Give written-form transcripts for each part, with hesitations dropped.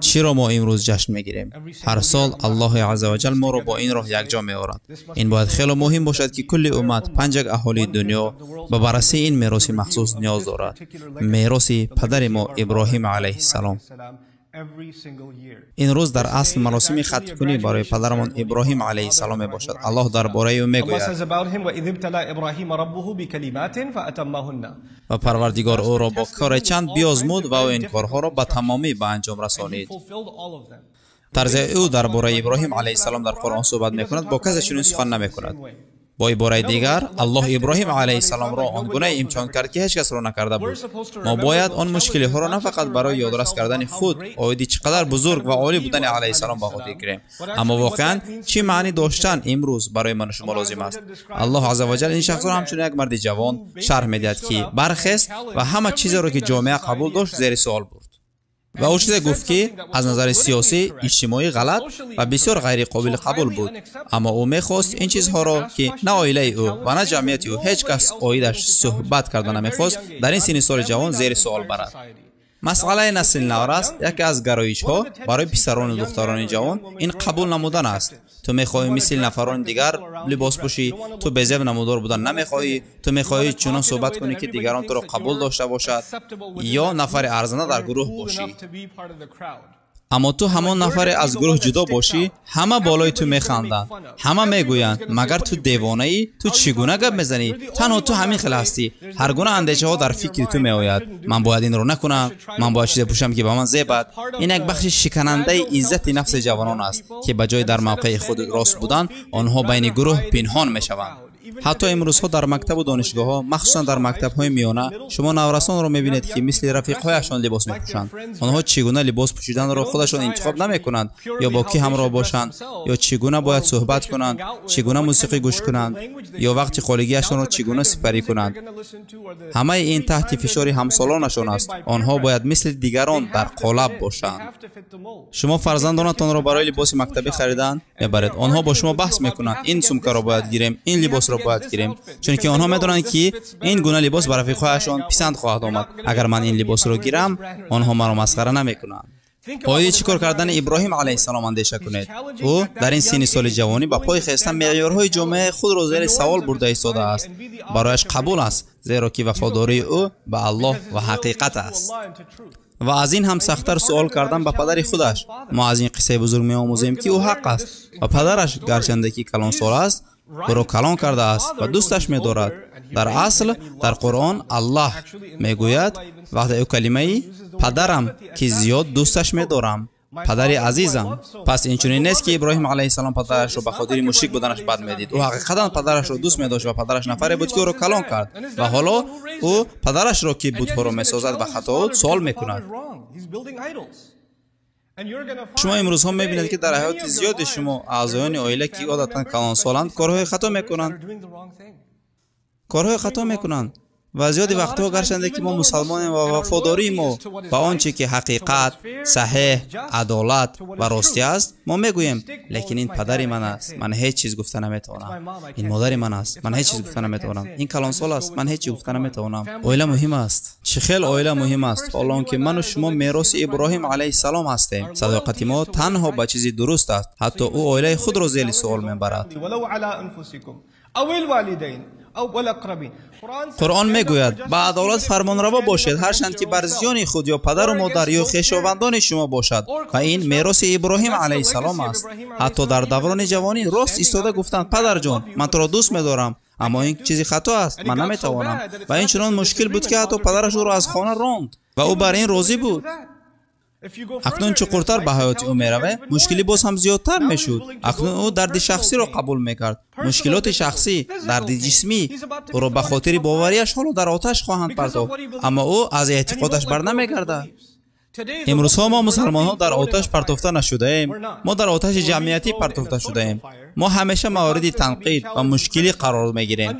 Чиро мо имрӯз ҷашн мегирем? Ҳар сол Аллоҳи азза ва ҷал моро бо ин роҳ якҷо меорад. Ин бояд хело муҳим бошад, ки кулли уммат, панҷак аҳолии дунё ба баррасии ин мероси махсус ниёз дорад. Мероси падари мо Иброҳим алайҳиссалом. Ин рӯз дар асл маросими хатмкунӣ барои падарамон Иброҳим алайҳиссалом мебошад. Аллоҳ дар бораи ӯ мегӯяд: ва Парвардигор ӯро бо коре чанд биёзмуд ва ӯ ин корҳоро ба тамомӣ ба анҷом расонид. Тарзи ӯ дар бораи Иброҳим алайҳиссалом дар Қуръон суҳбат мекунад, бо касе чунин сухан намекунад. Бо ибораи дигар, Аллоҳ Иброҳим алайҳиссаломро он гуна имтиҳон кард, ки ҳеҷ касро накарда буд. Мо бояд он мушкилиҳоро на фақат барои ёдрас кардани худ оиди чӣ қадар бузург ва олӣ будани алайҳиссалом ба хотир гирем, аммо воқеан чӣ маънӣ доштан имрӯз барои ману шумо лозим аст. Аллоҳ азза ва ҷал ин шахсро ҳамчун як марди ҷавон шарҳ медиҳад, ки бархест ва ҳама чизеро, ки ҷомеа қабул дошт, зери суол бурд. Ва ӯ чизе гуфт, ки аз назари сиёсӣ, иҷтимоӣ ғалат ва бисёр ғайриқобили қабул буд. Аммо ӯ мехост ин чизҳоро, ки на оилаи ӯ ва на ҷамъияти ӯ ҳеҷ кас оидаш суҳбат карда намехост, дар ин синни соли ҷавон зери суол барад. Масъалаи насли наврас яке аз гароишҳо барои писарону духтарони ҷавон ин қабул намудан аст. Ту мехоҳӣ мисли нафарони дигар либос пӯшӣ, ту безеб намудор будан намехоҳӣ, ту мехоҳӣ чунон суҳбат кунӣ, ки дигарон туро қабул дошта бошад, ё нафари арзанда дар гурӯҳ бошӣ. Аммо ту ҳамон нафаре аз гурӯҳ ҷудо бошӣ, ҳама болои ту механданд, ҳама мегӯянд: магар ту девонаӣ? Ту чӣ гуна гап мезанӣ? Танҳо ту ҳамин хел ҳастӣ. Ҳар гуна андешаҳо дар фикри ту меояд: ман бояд инро накунам, ман бояд чизе пӯшам, ки ба ман зебад. Ин як бахши шиканандаи иззати нафси ҷавонон аст, ки ба ҷои дар мавқеи худ рост будан, онҳо байни гурӯҳ пинҳон мешаванд. Ҳатто имрӯзҳо дар мактабу донишгоҳҳо, махсусан дар мактабҳои миёна, шумо наврасонро мебинед, ки мисли рафиқҳояшон либос мепӯшанд. Онҳо чӣ гуна либос пӯшиданро худашон интихоб намекунанд, ё бо кӣ ҳамроҳ бошанд, ё чӣ гуна бояд суҳбат кунанд, чӣ гуна мусиқӣ гӯш кунанд, ё вақти холигиашонро чӣ гуна сипарӣ кунанд. Ҳамаи ин таҳти фишори ҳамсолонашон аст. Онҳо бояд мисли дигарон дар қолаб бошанд. Шумо фарзандонатонро барои либоси мактабӣ харидан мебаред. Онҳо бо шумо баҳс мекунанд: ин сумкаро бояд гирем, ин либосро бояд гирем, чунки онҳо медонанд, ки ин гуна либос ба рафиқҳояшон писанд хоҳад омад. Агар ман ин либосро гирам, онҳо маро масхара намекунанд. Оиди чӣ кор кардани Иброҳим алайҳиссалом андеша кунед. Ӯ дар ин синни соли ҷавонӣ ба пой хеста меъёрҳои ҷомеаи худро зери савол бурда истодааст. Барояш қабул аст, зеро ки вафодории ӯ ба Аллоҳ ва ҳақиқат аст. Ва аз ин ҳам сахттар суол кардан ба падари худаш. Мо аз ин қиссаи бузург меомӯзем, ки ӯ ҳақ аст ва падараш, гарчанде ки калонсол аст, ӯро калон кардааст ва дӯсташ медорад. Дар асл дар Қуръон Аллоҳ мегӯяд вақте ӯ калимаи падарам, ки зиёд дӯсташ медорам, падари азизам. Пас инчунин нест, ки Иброҳим алайҳиссалом падарашро ба хотири мушрик буданаш бад медид. Ӯ ҳақиқатан падарашро дӯст медошт ва падараш нафаре буд, ки ӯро калон кард. Ва ҳоло ӯ падарашро, ки бутҳоро месозад ва хато суол мекунад. Шумо имрӯзҳо мебинед, ки дар ҳаёти зиёди шумо аъзоёни оила, ки одатан калонсоланд, корҳои хато мекунанд. Корҳои хато мекунанд. Ва зиёди вақтҳо, гарчанде ки мо мусалмонем ва вафодории мо ба он чи ки ҳақиқат, саҳеҳ, адолат ва ростӣ аст, мо мегӯем: лекин ин падари ман аст, ман ҳеҷ чиз гуфта наметавонам. Ин модари ман аст, ман ҳеҷ чиз гуфта наметавонам. Ин калонсол аст, ман ҳеҷ чиз гуфта наметавонам. Оила муҳим аст. Чӣ хел оила муҳим аст, ҳоло он ки ману шумо мероси Иброҳим алайҳиссалом ҳастем. Садоқати мо танҳо ба чизи дуруст аст. Ҳатто ӯ оилаи худро зери суол мебарад. Қуръон мегӯяд: ба адолат фармонраво бошед, ҳарчанд ки бар зиёни худ ё падару модар ё хешовандони шумо бошад. Ва ин мероси Иброҳим алайҳиссалом аст. Ҳатто дар даврони ҷавонӣ рост истода гуфтанд: падарҷон, ман туро дӯст медорам, аммо ин чизи хато аст, ман наметавонам. Ва ин чунон мушкил буд, ки ҳатто падараш ӯро аз хона ронд ва ӯ бар ин розӣ буд. Акнун чуқуртар ба ҳаёти ӯ меравем, мушкилӣ боз ҳам зиёдтар мешуд. Акнун ӯ дарди шахсиро қабул мекард. Мушкилоти шахсӣ, дарди ҷисмӣ ӯро ба хотири боварияш ҳоло дар оташ хоҳанд партофт, аммо ӯ аз эътиқодаш бар намегардад. Имрӯзҳо мо мусалмонҳо дар оташ партофта нашудаем. Мо дар оташи ҷамъиятӣ партофта шудаем. Мо ҳамеша мавриди танқид ва мушкилӣ қарор мегирем.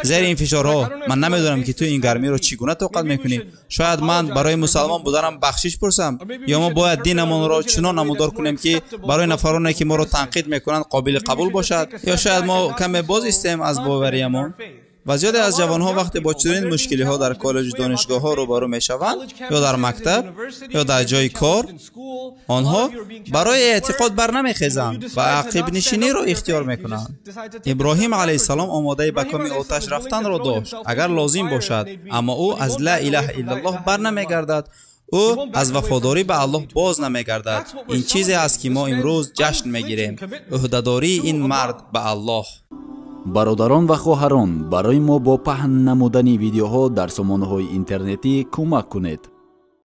Зери ин фишорҳо ман намедонам, ки ту ин гармиро чӣ гуна тоқат мекунӣ. Шояд ман барои мусалмон буданам бахшиш пурсам, ё мо бояд динамонро чунон намудор кунем, ки барои нафароне, ки моро танқид мекунанд, қобили қабул бошад, ё шояд мо каме боз истем аз бовариямон. Ва зиёде аз ҷавонҳо вақте бо чунин мушкилиҳо дар коллеҷу донишгоҳҳо рӯбарӯ мешаванд, ё дар мактаб, ё дар ҷойи кор, онҳо барои эътиқод барнамехезанд ва ақибнишиниро ихтиёр мекунанд. Иброҳим алайҳиссалом омодаи ба коми оташ рафтанро дошт, агар лозим бошад, аммо ӯ аз ла илаҳа иллаллоҳ барнамегардад. Ӯ аз вафодорӣ ба Аллоҳ боз намегардад. Ин чизе аст, ки мо имрӯз ҷашн мегирем: ӯҳдадории ин мард ба Аллоҳ. Бародарон ва хоҳарон, барои мо бо паҳн намудани видеоҳо дар сомонаҳои интернетӣ кӯмак кунед.